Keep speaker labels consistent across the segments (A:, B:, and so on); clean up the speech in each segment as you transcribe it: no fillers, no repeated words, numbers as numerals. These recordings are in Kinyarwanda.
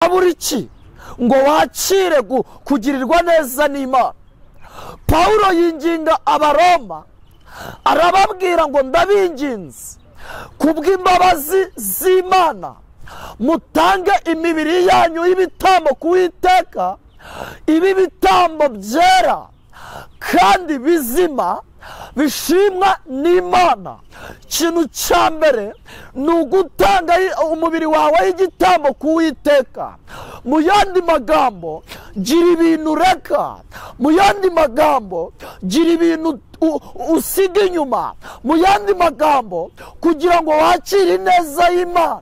A: Harabura iki ngo wakire kugirirwa neza n'Imana? Pawulo yinginga Abaroma arababwira ngo ndabinginze kubw'imbabazi z'Imana mutange imibiri yanyu y'ibitambo ku Uwiteka, ibi bitambo byera kandi bizima bishimwa n'Imana. Ikintu cya mbere ni ugutanga umubiri wawe y'igitambo ku Uwiteka. Mu yandi magambo, gira ibintu ureka. Mu yandi magambo, gira ibintu usiga inyuma. Mu yandi magambo, kugira ngo wakire ineza y'Imana.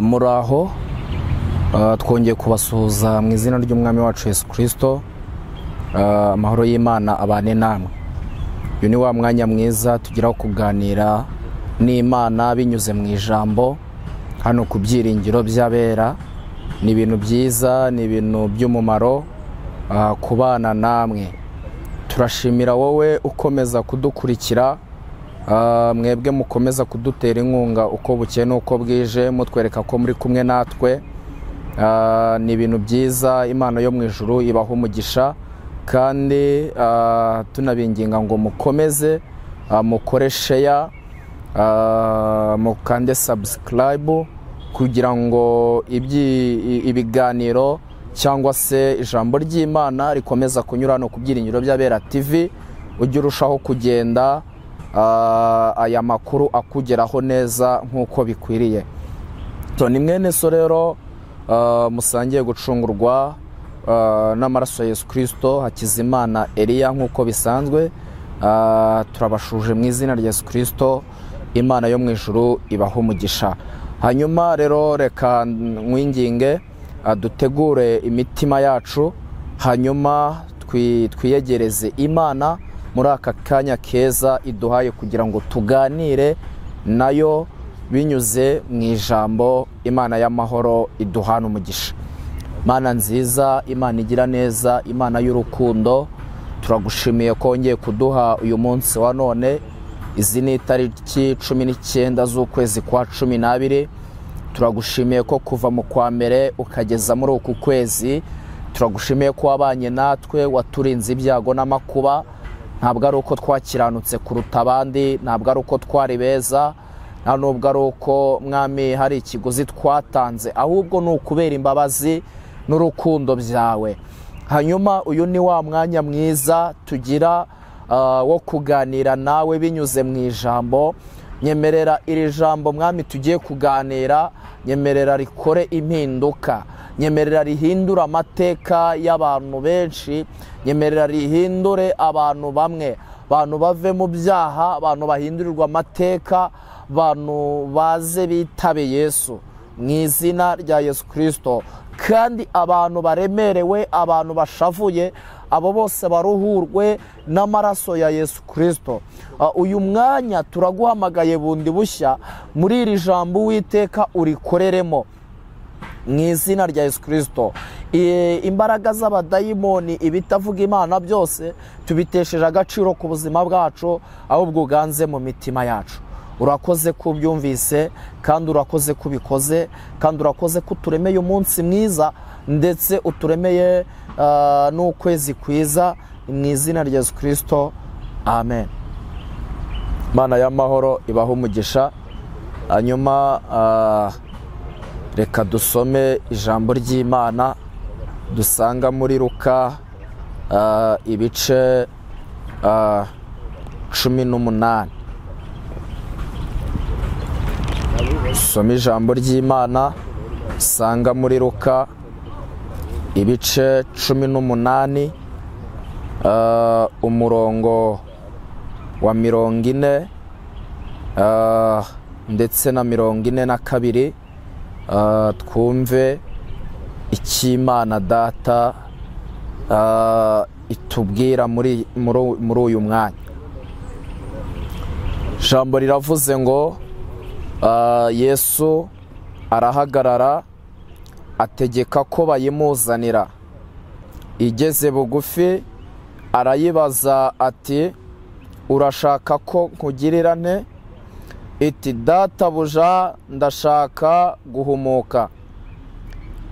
B: Muraho, twongeye kubasuhuza mu izina ry'Umwami wacu Yesu Kristo. Amahoro y'Imana abane namwe. Uyu ni wa mwanya mwiza tugiraho kuganira n'Imana binyuze mu ijambo hano ku byiringiro by'abera. Ni ibintu byiza, ni ibintu by'umumaro kubana namwe. Turashimira wowe ukomeza kudukurikira, mwebwe mukomeza kudutera inkunga uko bukeye n'uko bwije, mutwereka ko muri kumwe natwe. Ni ibintu byiza, Imana yo mu ijuru ibaha umugisha, kandi tunabinginga ngo mukomeze mukore share, mukande subscribe kugira ngo ibiganiro cyangwa se ijambo ry'Imana rikomeza kunyura no ku byiringiro by'Abera TV, ujye urushaho kugenda aya makuru akugeraho neza nk'uko bikwiriye. Ni mwene so rero musangiye gucungurwa n'amaraso ya Yesu Kristo, Hakizimana Eliya, nk'uko bisanzwe. Turabashuje mu izina rya Yesu Kristo, Imana yo mu ijuru ibaha umugisha. Hanyuma rero reka mwinginge dutegure imitima yacu, hanyuma twiyegereze Imana muri aka kanya keza iduhaye kugira ngo tuganire nayo binyuze mu ijambo. Imana y'amahoro iduhana umugisha. Mana nziza, Imana igira neza, Imana y'urukundo, turagushimiye ko wongeye kuduha uyu munsi wa none. Izi ni itariki 19 z'ukwezi kwa 12. Turagushimiye ko kuva mu kwa mbere ukageza muri uku kwezi, turagushimiye ko wabanye natwe, waturinze ibyago n'amakuba. Ntabwo ari uko twakiranutse kuruta abandi, ntabwo ari uko twari beza, nta nubwo ari uko Mwami hari ikiguzi twatanze, ahubwo ni ukubera imbabazi n'urukundo byawe. Hanyuma uyu ni wa mwanya mwiza tugira wo kuganira nawe binyuze mu ijambo. Nyemerera iri jambo Mwami tugiye kuganira, nyemerera rikore impinduka, nyemerera rihindura amateka y'abantu benshi, nyemerera rihindure abantu bamwe, abantu bave mu byaha, abantu bahindurirwa amateka, abantu baze bitabe Yesu mu izina rya Yesu Kristo. Kandi abantu baremerewe, abantu bashavuye, abo bose baruhurwe n'amaraso ya Yesu Kristo. Uyu mwanya turaguhamagaye bundi bushya muri iri jambo, Uwiteka urikoreremo mu izina rya Yesu Kristo. Imbaraga z'abadayimoni, ibitavuga Imana byose tubitesheje agaciro ku buzima bwacu, ahubwo uganze mu mitima yacu. Urakoze ko ubyumvise, kandi urakoze ko ubikoze, kandi urakoze ko uturemeye umunsi mwiza, ndetse uturemeye n'ukwezi kwiza, mu izina rya Yesu Kristo, amen. Imana y'amahoro ibaha umugisha. Hanyuma reka dusome ijambo ry'Imana dusanga muri Luka ibice 18. Soma ijambo ry'Imana sanga muri Luka ibice 18, umurongo wa 40 ndetse na 42, twumve icy'Imana Data itubwira muri uyu mwanya. Ijambo riravuze ngo Yesu arahagarara ategeka ko bayimuzanira. Igeze bugufi Arayibaza ati urashaka ko nkugirira nte? Iti databuja ndashaka guhumuka.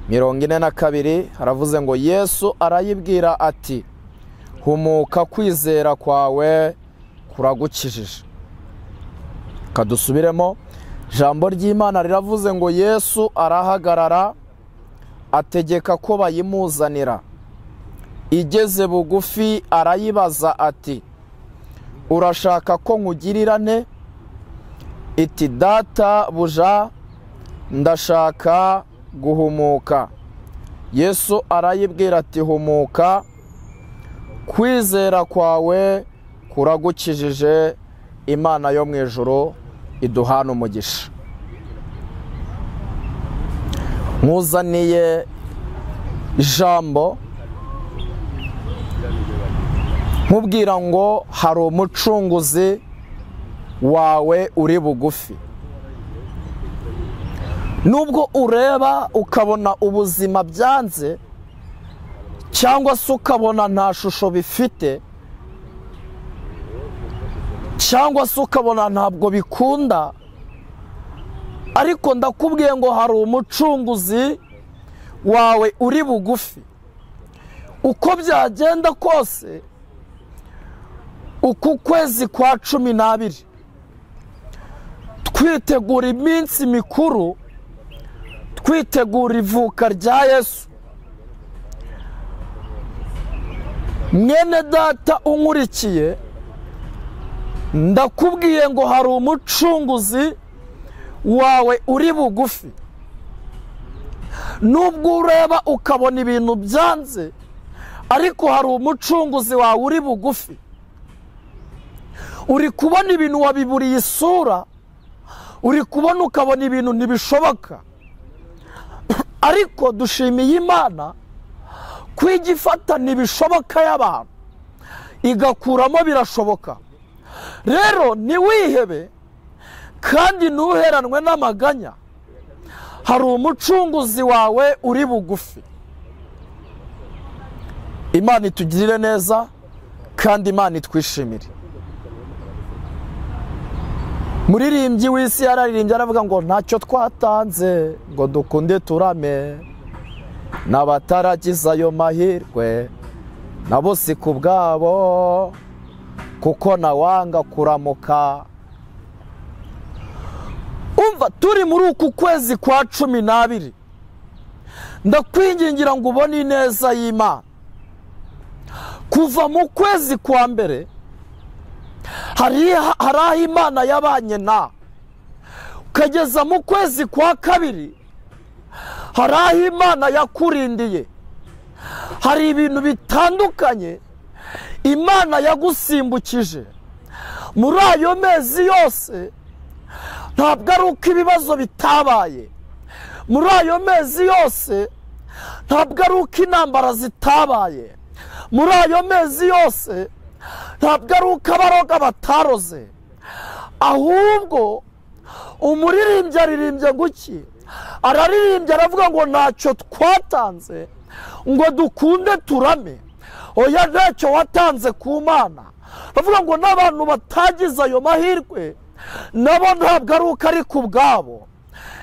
B: 42 haravuze ngo Yesu arayibwira ati humuka, kwizera kwawe kuragukijije. Kadusubiremo, ijambo ry'Imana riravuze ngo Yesu arahagarara ategeka ko bayimuzanira. Igeze bugufi arayibaza ati urashaka ko nkugirira nte? Iti data buja ndashaka guhumuka. Yesu arayibwira ati humuka, kwizera kwawe kuragukijije. Imana yo mu ijuru iduhana umugisha. Nkuzaniye ijambo nkubwira ngo hari umucunguzi wawe uri bugufi. Nubwo ureba ukabona ubuzima byanze, cyangwa se ukabona nta shusho bifite, cyangwa se ukabona ntabwo bikunda, ariko ndakubwiye ngo hari umucunguzi wawe uri bugufi. Uko byagenda kose, uku kwezi kwa 12 twitegura iminsi mikuru, twitegura ivuka rya Yesu. Mwene data unkurikiye, ndakubwiye ngo hari umucunguzi wawe uri bugufi. Nubwo ureba ukabona ibintu byanze, ariko hari umucunguzi wawe uri bugufi. Uri kubona ibintu wabiburiye isura, uri kubona ukabona ibintu ntibishoboka, ariko dushimiye Imana kwigifata ntibishoboka y'abantu igakuramo birashoboka. Rero ntiwihebe kandi ntuheranwe n'amaganya, hari umucunguzi wawe uri bugufi. Imana itugirire neza kandi Imana itwishimire. Muririmbyi w'isi yararirimbye aravuga ngo ntacyo twatanze ngo dukunde turame, n'abataragize ayo mahirwe nabo si ku bwabo, kuko nawanga kuramuka. Umva, turi muri uku kwezi kwa 12, ndakwingingira ngo ubone ineza y'Imana. Kuva mu kwezi kwa mbere hari aho Imana yabanye na, ukageza mu kwezi kwa kabiri hari aho Imana yakurindiye. Hari ibintu bitandukanye Imana yagusimbukije muri ayo mezi yose. Ntabwo ari uko ibibazo bitabaye muri ayo mezi yose, ntabwo ari uko intambara zitabaye muri ayo mezi yose, ntabwo ari uko abaroga bataroze, ahubwo umuririmbyi aririmbye nguki? Araririmbye aravuga ngo ntacyo twatanze ngo dukunde turame. Oya, ntacyo watanze ku Mana. Bavuga ngo n'abantu batagize ayo mahirwe nabo ntabwo ari uko ari ku bwabo.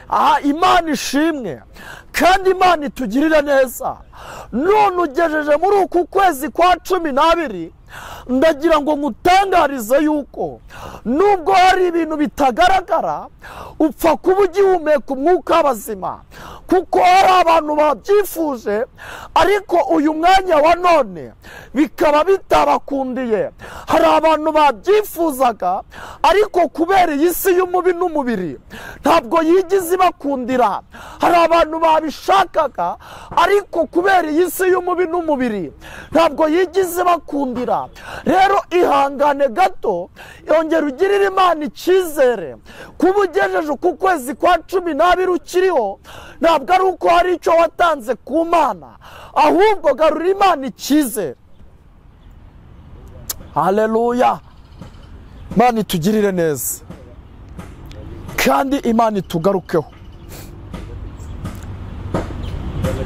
B: Aha, Imana ishimwe kandi Imana itugirire neza. None ugejeje muri uku kwezi kwa 12, ndagira ngo nkutangarize yuko nubwo hari ibintu bitagaragara, upfa kuba ugihumeka umwuka w'abazima, kuko hari abantu babyifuje ariko uyu mwanya wa none bikaba bitabakundiye. Hari abantu babyifuzaga ariko kubera iyi si y'umubi n'umubiri ntabwo yigize ibakundira. Hari abantu babishakaga ariko kubera iyi si y'umubi n'umubiri ntabwo yigize ibakundira. Rero ihangane gato, yongera ugirire Imana icyizere. Kuba ugejeje uku kwezi kwa 12 ukiriho, ntabwo ari uko hari icyo watanze ku Mana, ahubwo garura Imana icyizere. Haleluya! Imana itugirire neza kandi Imana itugarukeho.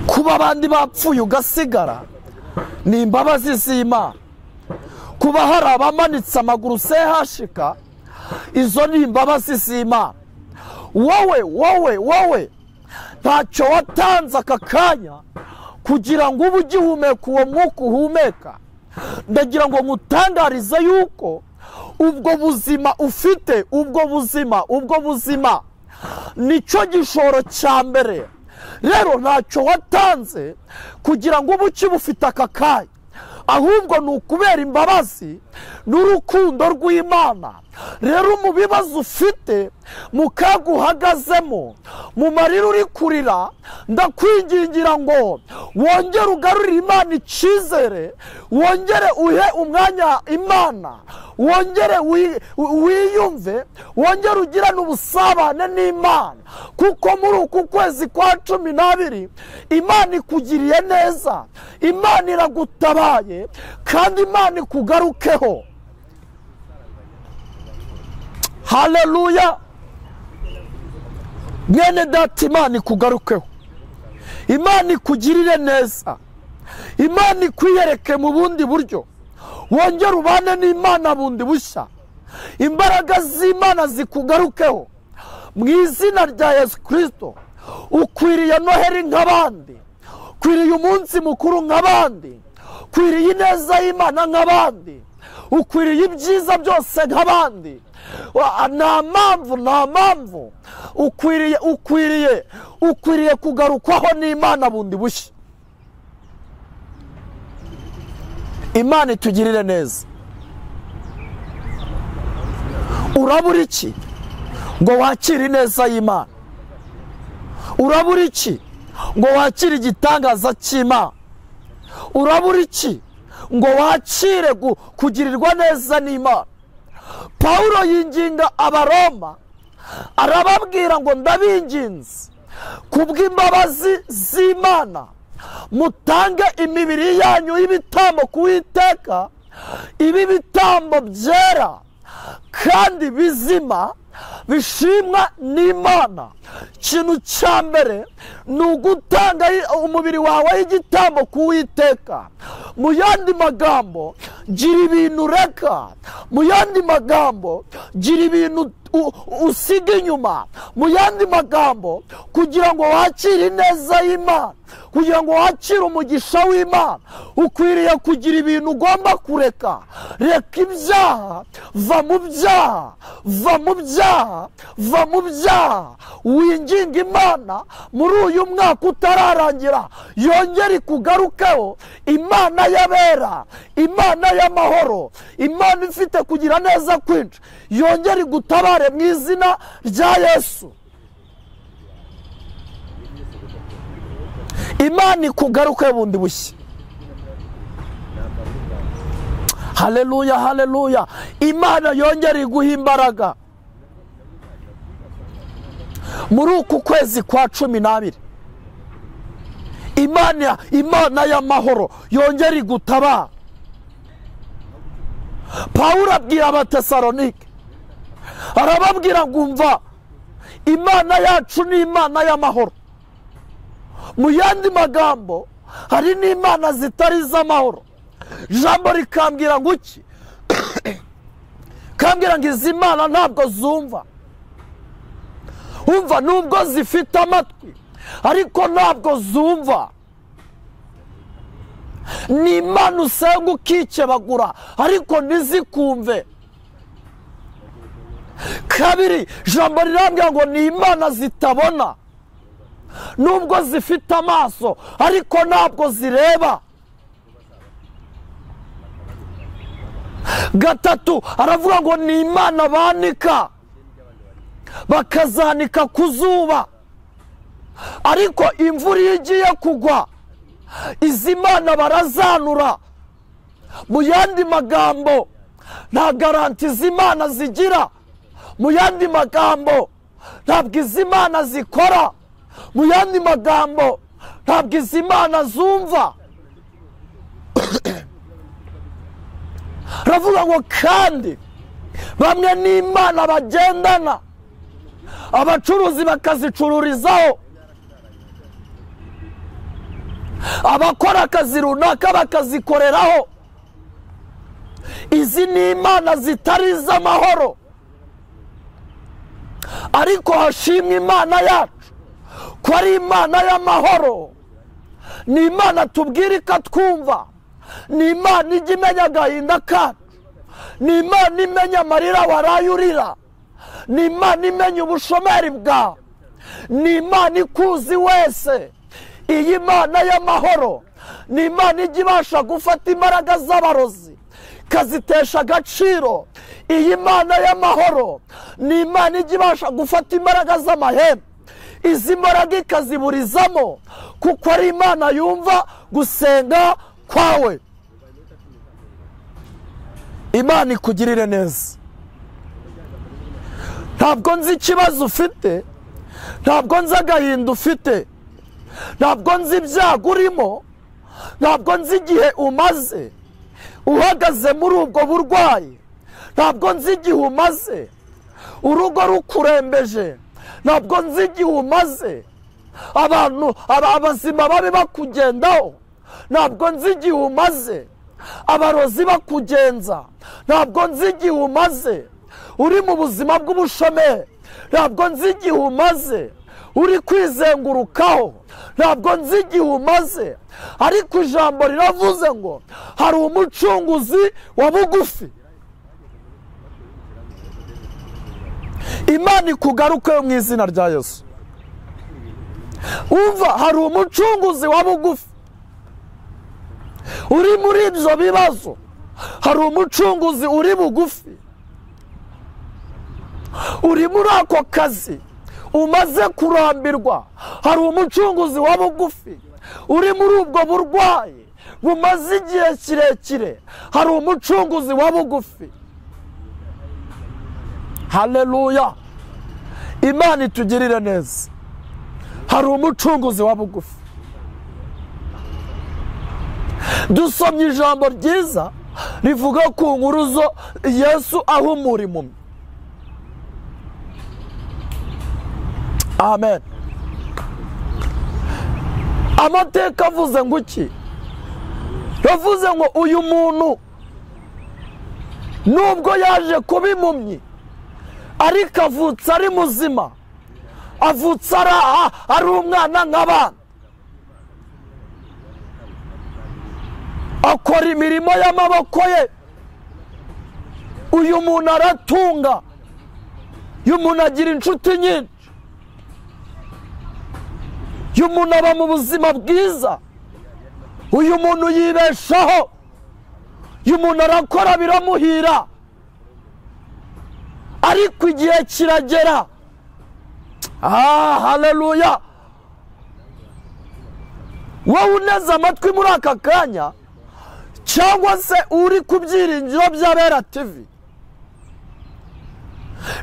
B: Kuba abandi bapfuye ugasigara ni imbabazi z'Imana.
A: Kuba hari abamanitse amaguru sehashika, izo ni imbabazi z'Imana. Wowe wowe wowe ntacyo watanze aka kanya kugira ngo ube ugihumeka uwo mwuka uhumeka. Ndagira ngo nkutangarize yuko ubwo buzima ufite, ubwo buzima, ubwo buzima nicyo gishoro cya mbere. Rero ntacyo watanze kugira ngo ube ukibufite aka kanya, ahubwo ni ukubera imbabazi n'urukundo rw'Imana. Rero mu bibazo ufite, mu kaga uhagazemo, mu marira uri kurira, ndakwingingira ngo wongere ugarurire Imana icyizere, wongere uhe umwanya Imana, wongere wiyumve, wongere ugirane ubusabane n'Imana. Kuko muri uku kwezi kwa 12 Imana ikugiriye neza, Imana iragutabaye, kandi Imana ikugarukeho. Haleluya. Mwene data, Imana ikugarukeho, Imana ikugirire neza, Imana ikwiyereke mu bundi buryo, wongere ubane n'Imana bundi bushya, imbaraga z'Imana zikugarukeho mu izina rya Yesu Kristo. Ukwiriye Noheri nk'abandi, ukwiriye umunsi mukuru nk'abandi, ukwiriye ineza y'Imana nk'abandi, ukwiriye ibyiza byose nk'abandi. Nta mpamvu, nta mpamvu, ukwiriye, ukwiriye, ukwiriye kugarukwaho n'Imana bundi bushya. Imana itugirire neza. Urabura iki ngo wakire ineza y'Imana? Urabura iki ngo wakire igitangaza cy'Imana? Urabura iki ngo wakire kugirirwa neza n'Imana? Paulo yinginga Abaroma arababwira ngo ndabinginze kubw'imbabazi z'Imana mutange imibiri yanyu y'ibitambo ku Uwiteka, ibi bitambo byera kandi bizima bishimwa n'Imana. Ikintu cya mbere ni ugutanga umubiri wawe y'igitambo ku Uwiteka. Mu yandi magambo, gira ibintu ureka. Mu yandi magambo, gira ibintu usiga inyuma. Mu yandi magambo, kugira ngo wakire ineza y'Imana, kugira ngo wakire umugisha w'Imana, ukwiriye kugira ibintu ugomba kureka. Reka ibyaha, va mu byaha, va mu byaha, va mu byaha. Winginga Imana muri uyu mwaka utararangira, yongere ikugarukeho. Imana y'abera, Imana y'amahoro, Imana ifite kugira neza kwinshi, yongere igutabare mu izina rya Yesu. Imana ikugaruke bundi bushya. Haleluya, haleluya. Imana yongere iguha imbaraga muri uku kwezi kwa 12. Imana y'amahoro yongere igutabara. Pawulo abwira Abatesalonike, arababwira ngo umva, Imana yacu ni Imana y'amahoro. Mu yandi magambo, hari n'imana zitari iz'amahoro. Ijambo rikambwira ngo iki? Kambwira ngo izi mana ntabwo zumva. Umva, nubwo zifite amatwi ariko ntabwo zumva. Ni Imana usenga ukikebagura ariko ntizikumve. Kabiri, ijambo rirambwira ngo ni Imana zitabona, nubwo zifite amaso ariko ntabwo zireba. Gatatu, aravuga ngo ni Imana banika bakazanika ku zuba, ariko imvura iyo igiye kugwa izi mana barazanura. Mu yandi magambo, nta garanti z'Imana zigira. Mu yandi magambo, ntabwo izi mana zikora. Mu yandi magambo, ntabwo izi mana zumva. Ravuga ngo kandi bamwe n'Imana bagendana, abacuruzi bakazicururizaho, abakora akazi runaka bakazikoreraho. Izi ni imana zitari iz'amahoro, ariko hashimwe Imana yacu ko ari Imana y'amahoro. Ni Imana tubwira ikatwumva, ni Imana ijya imenya agahinda kacu, ni Imana imenya amarira waraye urira, ni Imana imenya ubushomeri bwawe, ni Imana ikuzi wese. Iyi Mana y'amahoro ni Imana ijya ibasha gufata imbaraga z'abarozi ikazitesha agaciro. Iyi Mana y'amahoro ni Imana ijya ibasha gufata imbaraga z'amahembe, izi mbaraga ikaziburizamo, kuko ari Imana yumva gusenga kwawe. Imana ikugirire neza. Ntabwo nzi ikibazo ufite, ntabwo nzi agahinda ufite, ntabwo nzi ibyago urimo, ntabwo nzi igihe umaze uhagaze muri ubwo burwayi, ntabwo nzi igihe umaze urugo rukurembeje, ntabwo nzi igihe umaze abantu abazima babi bakugendaho, ntabwo nzi igihe umaze abarozi bakugenza, ntabwo nzi igihe umaze uri mu buzima bw'ubushomeri, ntabwo nzi igihe umaze uri kwizengurukaho, ntabwo nzi igihe umaze. Ariko ijambo riravuze ngo hari umucunguzi wa bugufi. Imana ikugaruke mu izina rya Yesu. Umva, hari umucunguzi wa bugufi uri muri ibyo bibazo, hari umucunguzi uri bugufi uri muri ako kazi umaze kurambirwa, hari umucunguzi wa bugufi uri muri ubwo burwayi bumaze igihe kirekire, hari umucunguzi wa bugufi. Haleluya! Imana itugirire neza. Hari umucunguzi wa bugufi. Dusomye ijambo ryiza rivuga ku nkuru zo Yesu ahumura impumyi. Amen. Amateka avuze ngo iki? Yavuze ngo uyu muntu nubwo yaje kuba impumyi, ariko avutse ari muzima, avutse ari umwana nk'abana, akora imirimo y'amaboko ye. Uyu muntu aratunga, uyu muntu agira inshuti nyinshi, uyu muntu aba mu buzima bwiza, uyu muntu yibeshaho, uyu muntu arakora biramuhira. Ariko igihe kiragera, haleluya, wowe uneze amatwi muri aka kanya, cyangwa se uri ku byiringiro by'Abera TV,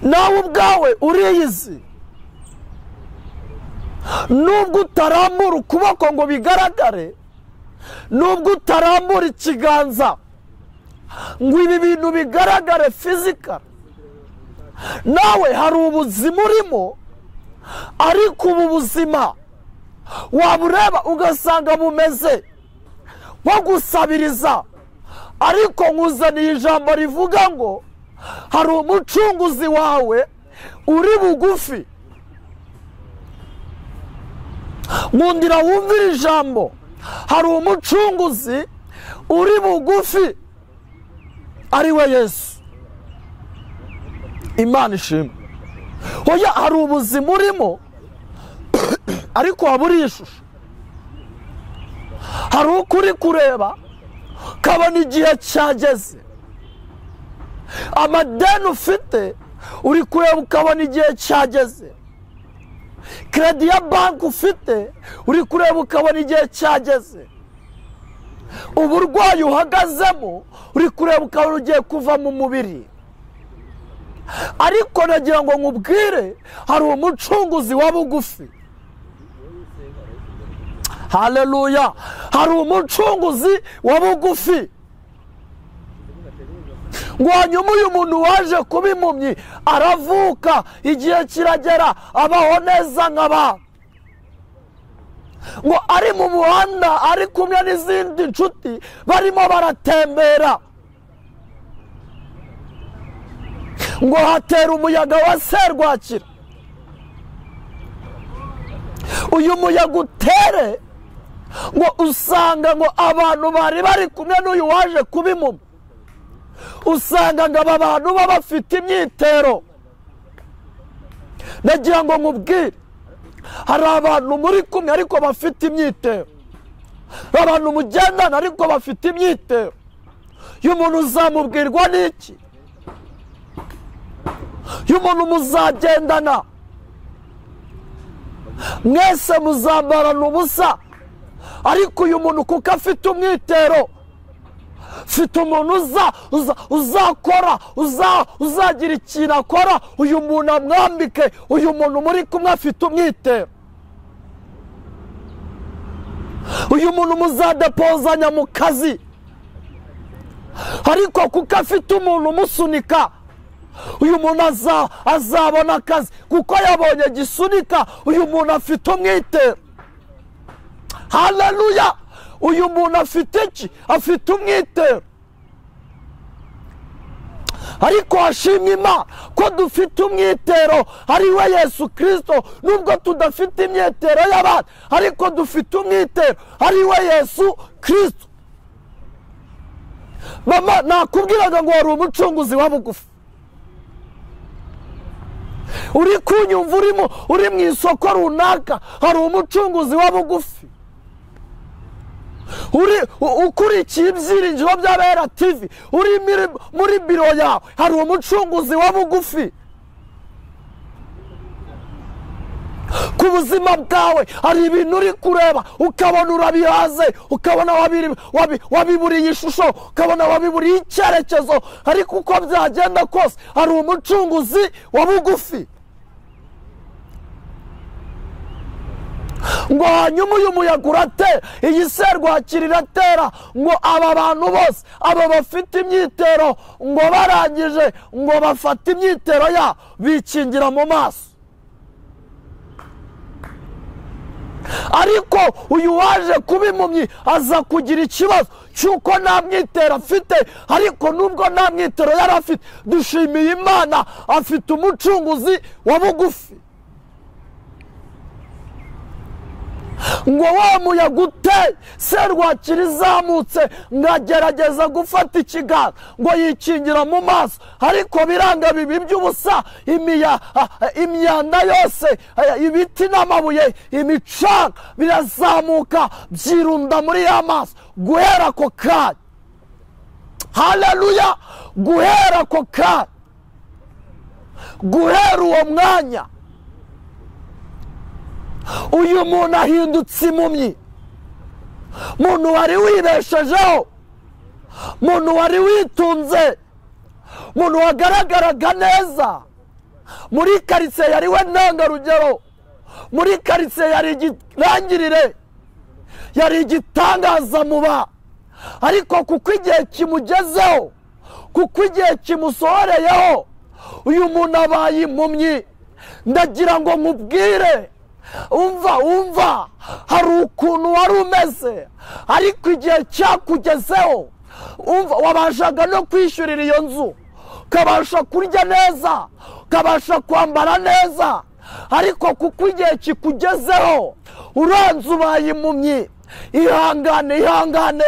A: nawe ubwawe uriyizi, nubwo utarambura ukuboko ngo bigaragare, nubwo utarambura ikiganza ngo ibi bintu bigaragare fizika, nawe hari ubuzima urimo, ariko ubu buzima wabureba ugasanga bumeze nko gusabiriza. Ariko nkuzaniye ijambo rivuga ngo hari umucunguzi wawe uri bugufi. Nkundira wumvira ijambo, hari umucunguzi uri bugufi, ari we Yesu. Imana ishimwe. Oya, hari ubuzima urimo ariko waba uri ishusho, hari uko uri kureba kabona igihe cyageze, amadeni ufite uri kureba ukabona igihe cyageze, kredi ya banki ufite uri kureba ukabona igihe cyageze, uburwayi uhagazemo uri kureba ukabona ugiye kuva mu mubiri. Ariko nagira ngo nkubwire, hari umucunguzi wa bugufi. Haleluya! Hari umucunguzi wa bugufi. Ngo hanyuma uyu muntu waje kuba impumyi aravuka, igihe kiragera abaho neza nk'abandi. Ngo ari mu muhanda ari kumwe n'izindi nshuti barimo baratembera, Ngo hatera umuyaga wa serwakira. Uyu muyaga utere ngo usanga ngo abantu bari bari kumwe n'uyu waje kuba impumyi, usanga ngo aba bantu baba bafite imyitero. Nagira ngo nkubwire, hari abantu muri kumwe ariko bafite imyitero, abantu mugendana ariko bafite imyitero. Uyu muntu uzamubwirwa n'iki? Uyu muntu muzagendana mwese muzambarana ubusa, ariko uyu muntu kuko afite umwitero, afite umuntu uzakora, uzagira ikintu akora, uyu muntu amwambike. Uyu muntu muri kumwe afite umwitero. Uyu muntu muzadepozanya mu kazi, ariko kuko afite umuntu umusunika, uyu muntu azabona akazi kuko yabonye gisunika. Uyu muntu afite umwitero. Haleluya! Uyu muntu afite iki? Afite umwitero. Ariko hashimwe Imana ko dufite umwitero ari we Yesu Kristo. Nubwo tudafite imyitero y'abantu, ariko dufite umwitero ari we Yesu Kristo. Mama, nakubwiraga ngo wari umucunguzi wa bugufi. Uri kunyumva, uri mu isoko runaka, hari umucunguzi wa bugufi. Uri ukurikiye ibyiringiro by'Abera TV, uri muri biro yawe, hari umucunguzi wa bugufi. Ku buzima bwawe hari ibintu uri kureba ukabona urabihaze, ukabona wabiburiye ishusho, ukabona wabiburiye icyerekezo, ariko uko byagenda kose hari umucunguzi wa bugufi. Ngo hanyuma uyu muyaga uratera, iyi serwakira iratera, ngo aba bantu bose aba bafite imyitero, ngo barangije ngo bafate imyitero yabo bikingira mu maso. Ariko uyu waje kuba impumyi aza kugira ikibazo cy'uko nta mwitero afite. Ariko nubwo nta mwitero yari afite, dushimiye Imana afite umucunguzi wa bugufi. Ngo wa muyaga uteye, serwakira izamutse, ngagerageza gufata ikiganza ngo yikingira mu maso, ariko biranga bibi by'ubusa. Imyanda yose, ibiti n'amabuye, imicanga birazamuka byirunda muri ya maso. Guhera ako kanya, haleluya, guhera ako kanya, guhera uwo mwanya, uyu muntu ahindutse impumyi. Muntu wari wibeshejeho, muntu wari witunze, muntu wagaragaraga neza muri karitsiye, yari we ntangarugero muri karitsiye, yari igirangirire, yari igitangaza muba. Ariko kuko igihe kimugezeho, kuko igihe kimusohoreyeho, uyu muntu abaye impumyi. Ndagira ngo nkubwire, umva, hari ukuntu wari umeze, ariko igihe cyakugezeho, umva, wabashaga no kwishyurira iyo nzu, ukabasha kurya neza, ukabasha kwambara neza, ariko kuko igihe kikugezeho, uranze ubaye impumyi. Ihangane, ihangane,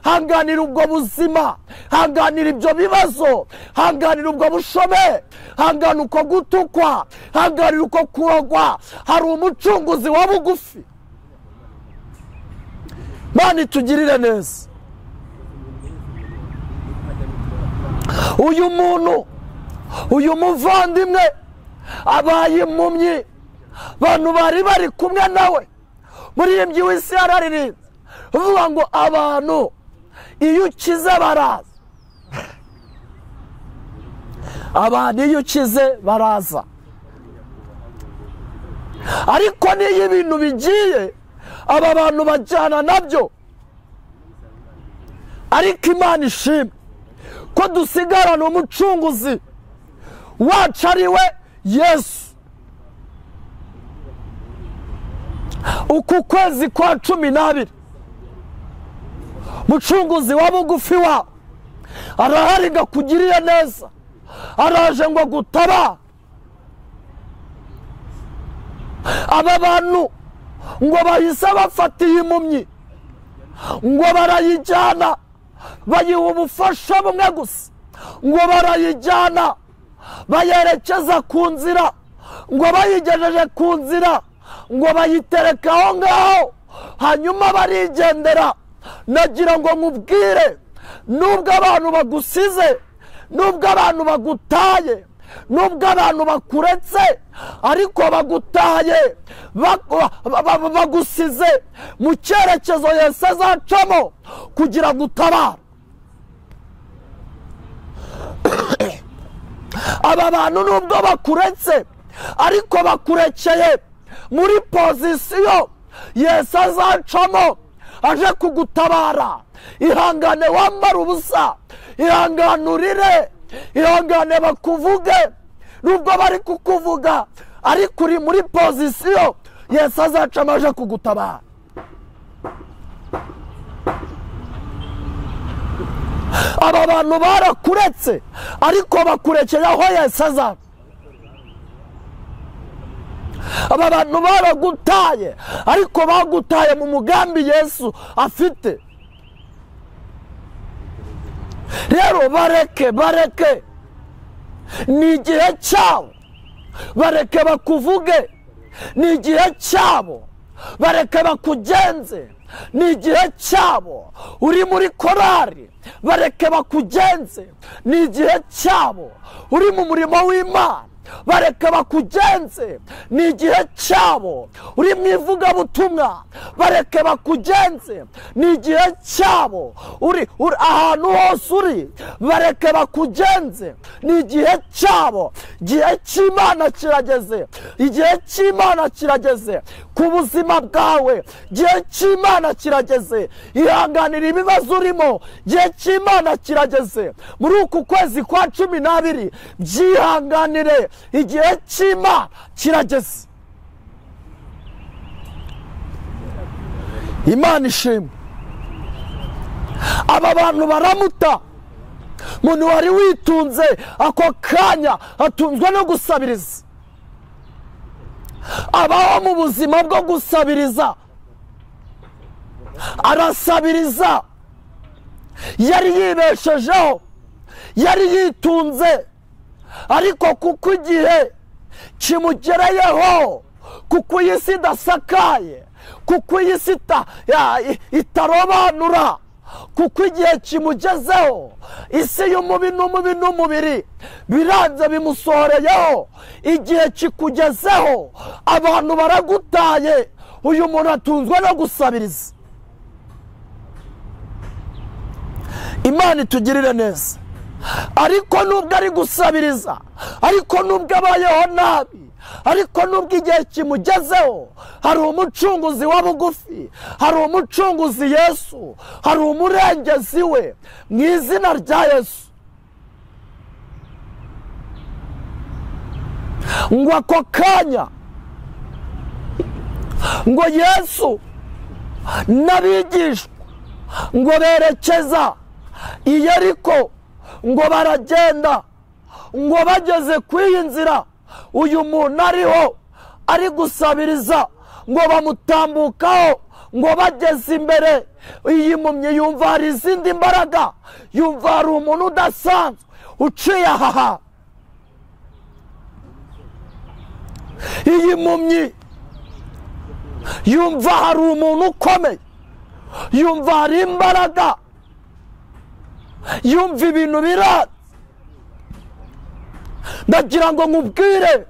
A: hanganira ubwo buzima, hanganira ibyo bibazo, hanganira ubwo bushome, hangana uko gutukwa, hanganira uko kurogwa. Hari umucunguzi wa bugufi. Mana itugirire neza. Uyu muntu, uyu muvandimwe abaye impumyi. Abantu bari bari kumwe nawe, muririmbyi w'isi yararirinze uvuga ngo abantu iyo ukize baraza, abantu iyo ukize baraza. Ariko n'iyo ibintu bigiye, aba bantu bajyana nabyo. Ariko Imana ishimwe ko dusigarana umucunguzi wacu ari we Yesu. Uku kwezi kwa 12, mucunguzi wa bugufi wawe arahari ngo akugirire neza, araje ngo gutaba. Aba bantu ngo bahise bafatiye impumyi ngo barayijyana, bayiha ubufasha bumwe gusa, ngo barayijyana bayerekeza ku nzira, ngo bayigejeje ku nzira ngo bayitereka aho ngaho, hanyuma barigendera. Nagira ngo nkubwire, nubwo abantu bagusize, nubwo abantu bagutaye, nubwo abantu bakuretse, ariko bagutaye bagusize mu cyerekezo Yesu azacamo kugira ngo utabare. Aba bantu nubwo bakuretse, ariko bakurekeye muri pozisiyo Yesu azacamo aje kugutabara. Ihangane wambara ubusa, ihangane urire, ihangane bakuvuge, nubwo bari kukuvuga, ariko uri muri pozisiyo Yesu azacamo aje kugutabara. Aba bantu barakuretse, ariko bakurekeye aho Yesu azaca. Aba bantu baragutaye, ariko bagutaye mu mugambi Yesu afite. Rero bareke, bareke, ni igihe cyabo, bareke bakuvuge, ni igihe cyabo, bareke bakugenze, ni igihe cyabo. Uri muri korari, bareke bakugenze, ni igihe cyabo. Uri mu murimo w'Imana, bareke bakugenze, ni igihe cyabo. Uri mu ivugabutumwa, bareke bakugenze, ni igihe cyabo. Uri ahantu hose uri, bareke bakugenze, ni igihe cyabo. Igihe cy'Imana kirageze, igihe cy'Imana kirageze ku buzima bwawe, igihe cy'Imana kirageze. Ihanganira ibibazo urimo, igihe cy'Imana kirageze. Muri uku kwezi kwa 12 byihanganire, igihe cy'Imana kirageze. Imana ishimwe. Aba bantu baramuta. Umuntu wari witunze ako kanya atunzwe no gusabiriza, abaho mu buzima bwo gusabiriza, arasabiriza. Yari yibeshejeho, yari yitunze, ariko kuko igihe kimugereyeho, kuko iyi si idasakaye, kuko iyi si itarobanura, kuko igihe kimugezeho, isi y'umubi n'umubi n'umubiri biranze bimusohoreyeho. Igihe kikugezeho, abantu baragutaye. Uyu muntu atunzwe no gusabiriza. Imana itugirire neza. Ariko nubwo ari gusabiriza, ariko nubwo abayeho nabi, ariko nubwo igihe kimugezeho, hari umucunguzi wa bugufi, hari umucunguzi Yesu, hari umurengezi we, mu izina rya Yesu. Ngo ako kanya ngo Yesu n'abigishwa ngo berekeza i Yeriko, ngo baragenda, ngo bageze ku iyi nzira uyu muntu ariho ari gusabiriza, ngo bamutambukaho, ngo bageze imbere iyi mpumyi yumva hari izindi mbaraga, yumva hari umuntu udasanzwe uciye aha. Iyi mpumyi yumva hari umuntu ukomeye, yumva hari imbaraga, yumva ibintu biratse. Ndagira ngo nkubwire,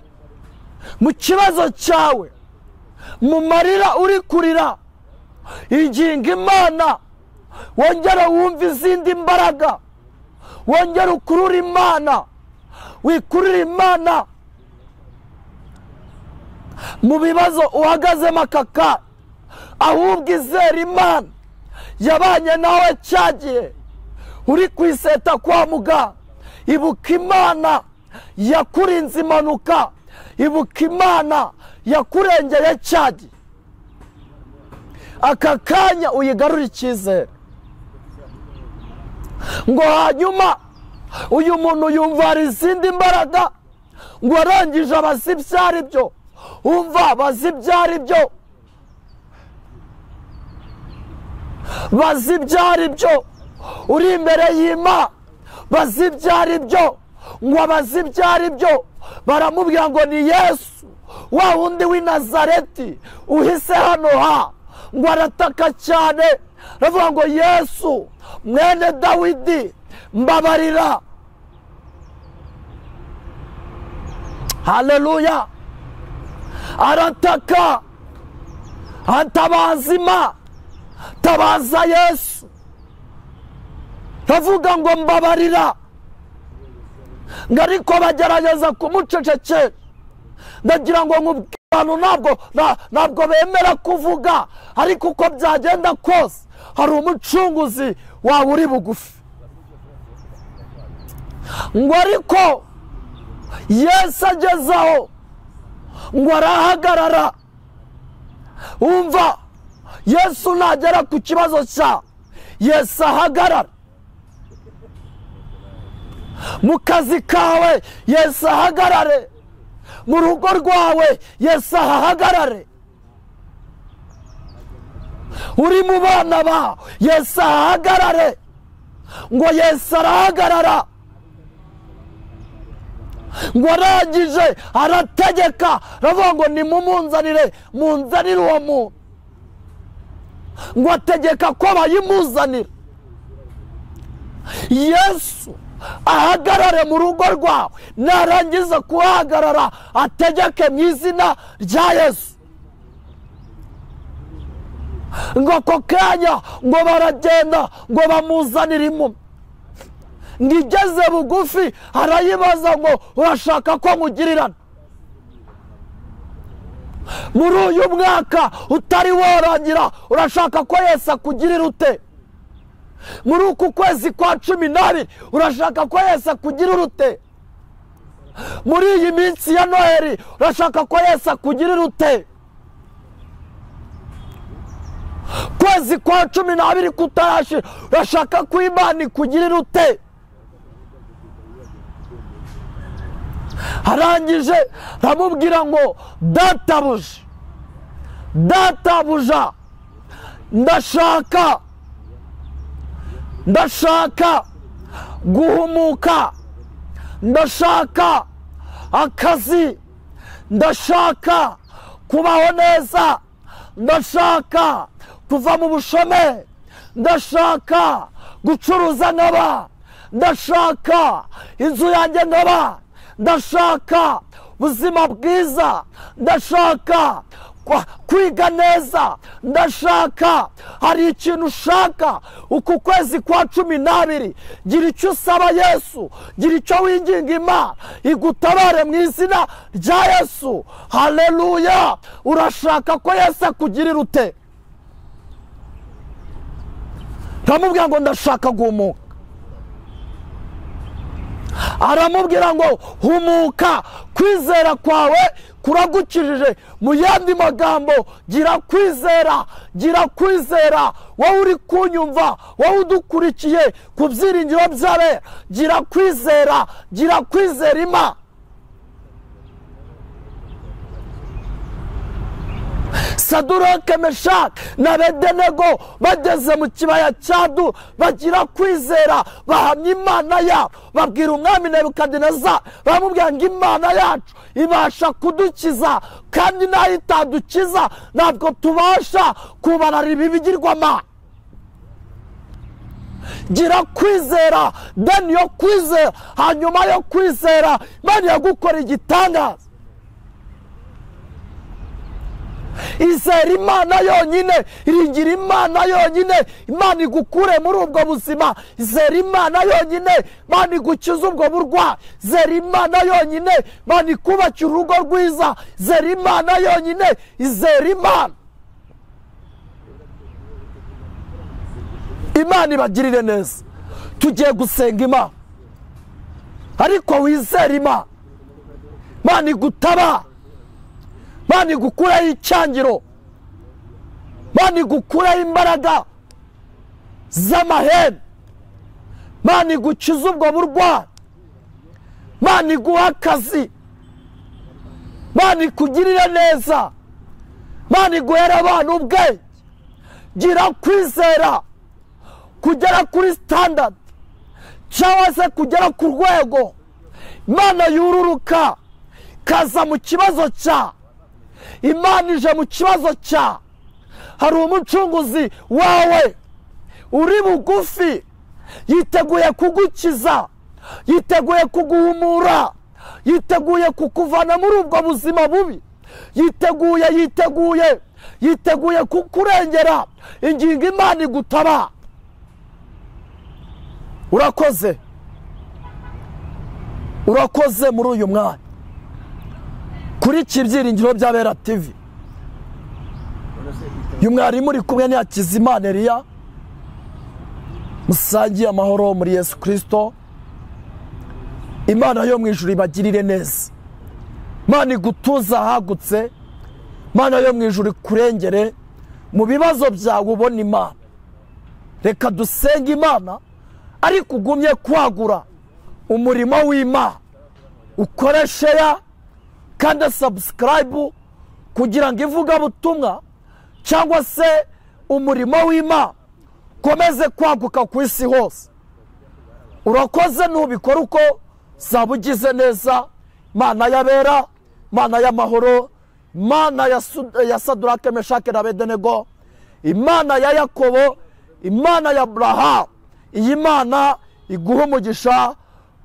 A: mu kibazo cyawe, mu marira uri kurira, inginga Imana, wongere wumve izindi mbaraga, wongere ukurure Imana, wikurure Imana mu bibazo uhagazemo akaka, ahubwo izere Imana yabanye nawe cyagiye uri kwiseta kwa muganga. Ibuka Imana yakurinze impanuka, ibuka Imana yakurengeye cyagiye. Aka kanya uyigarura icyizere. Ngo hanyuma Uyu muntu yumva hari izindi mbaraga, ngo arangije abazi ibyo ari byo. Umva, bazi ibyo ari byo, bazi ibyo ari byo. Uri imbere y'Imana, bazi ibyo ari byo. Ngo abazi ibyo ari byo, baramubwira ngo ni Yesu wa wundi w'i Nazareti uhise hano ha. Ngo arataka cyane, aravuga ngo Yesu mwene Dawidi mbabarira. Haleluya. Arataka, atabaza Imana, tabaza Yesu, aravuga ngo mbabarira. Ngo ariko bagerageza kumucecekera. Ndagira ngo nkubwire abantu ntabwo bemera kuvuga, ariko uko byagenda kose hari umucunguzi wawe uri bugufi. Ngo ariko Yesu agezaho ngo arahagarara. Umva, Yesu nagera ku kibazo cya Yesu ahagarara. Mu kazi kawe Yesu ahagarare, mu rugo rwawe Yesu ahagarare, uri mu bana bawe Yesu ahagarare. Ngo Yesu arahagarara. Ngo arangije arategeka, aravuga ngo nimumunzanire, munzanire uwo muntu. Ngo ategeka ko bayimuzanira. Yesu ahagarare mu rugo rwawe, narangiza kuhagarara ategeke mu izina rya Yesu. Ngo ako kanya ngo baragenda ngo bamuzanire impumyi. Ngo igeze bugufi arayibaza ngo urashaka ko nkugirirana? Muri uyu mwaka utari warangira urashaka ko Yesu akugirira ute? Muri uku kwezi kwa 12 urashaka ko Yesu akugirira ute? Muri iyi minsi ya Noheli urashaka ko Yesu akugirira ute? Kwezi kwa 12 kutarashira urashaka ko Imana ikugirira ute? Arangije aramubwira ngo databuja, databuja, ndashaka guhumuka, ndashaka akazi, ndashaka kubaho neza, ndashaka kuva mu bushomeri, ndashaka gucuruza nkaba, ndashaka inzu yanjye nkaba, ndashaka ubuzima bwiza, ndashaka kwiga neza, ndashaka. Hari ikintu ushaka uku kwezi kwa 12, gira icyo usaba Yesu, gira icyo winginga Imana igutabare mu izina rya Yesu. Haleluya. Urashaka ko Yesu akugirira ute? Aramubwira ngo ndashaka guhumuka. Aramubwira ngo humuka, kwizera kwawe kuragukijije. Mu yandi magambo, gira kwizera, gira kwizera. Wowe uri kunyumva, wowe udukurikiye ku byiringiro by'abera, gira kwizera, gira kwizera Imana. Saduroke, Meshaki na Abedenego bageze mu kibaya cya Dura bagira kwizera, bahamya Imana yabo, babwira umwami Nebukadineza, baramubwira ngo Imana yacu ibasha kudukiza, kandi nayo itadukiza ntabwo tubasha kubarara ibi bigirwamana. Gira kwizera, deni yo kwizera, hanyuma yo kwizera Imana yagukora igitangaza. Izera Imana yonyine, iringira Imana yonyine, Imana igukure muri ubwo buzima. Izera Imana yonyine, Imana igukize ubwo burwayi. Izera Imana yonyine, Imana ikubakira urugo rwiza. Izera Imana yonyine, izera Imana. Imana ibagirire neza. Tugiye gusenga Imana, ariko wizere Imana, Imana igutaba, Imana igukuraho icyangiro, Imana igukuraho imbaraga z'amahembe, Imana igukize ubwo burwayi, Imana iguhe akazi, Imana ikugirire neza, Imana iguhere abana ubwenge. Gira kwizera kugera kuri standard cyangwa se kugera ku rwego Imana yururuka kaza mu kibazo cya Imana ije mu kibazo cya. Hari umucunguzi wawe uri bugufi, yiteguye kugukiza, yiteguye kuguhumura, yiteguye kukuvana muri ubwo buzima bubi, yiteguye kukurengera. Ingingo Imana igutaba. Urakoze muri uyu mwanya kuri Ibyiringiro by'Abera TV. Uyu mwarimu uri kumwe ni Hakizimana Eliya, musangiye amahoro muri Yesu Kristo. Imana yo mu ijuru ibagirire neza, Imana igutuza ahagutse, Imana yo mu ijuru ikurengere mu bibazo byawe ubona Imana. Reka dusenge Imana, ariko ugumye kwagura umurimo w'Imana, ukore share kandi subscribe kugira ngo ivugabutumwa cyangwa se umurimo w'Imana ukomeze kwaguka ku isi hose. Urakoze nubikora uko zaba ugize neza. Mana y'abera, Mana y'amahoro, Mana ya Sadurake, Meshake na Abedenego, Imana ya Yakobo, Imana ya Abrahamu, iyi Mana iguha umugisha.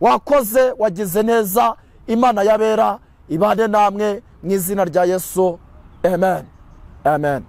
A: Wakoze, wagize neza. Imana y'abera ibane namwe mu izina rya Yesu. Amen, amen.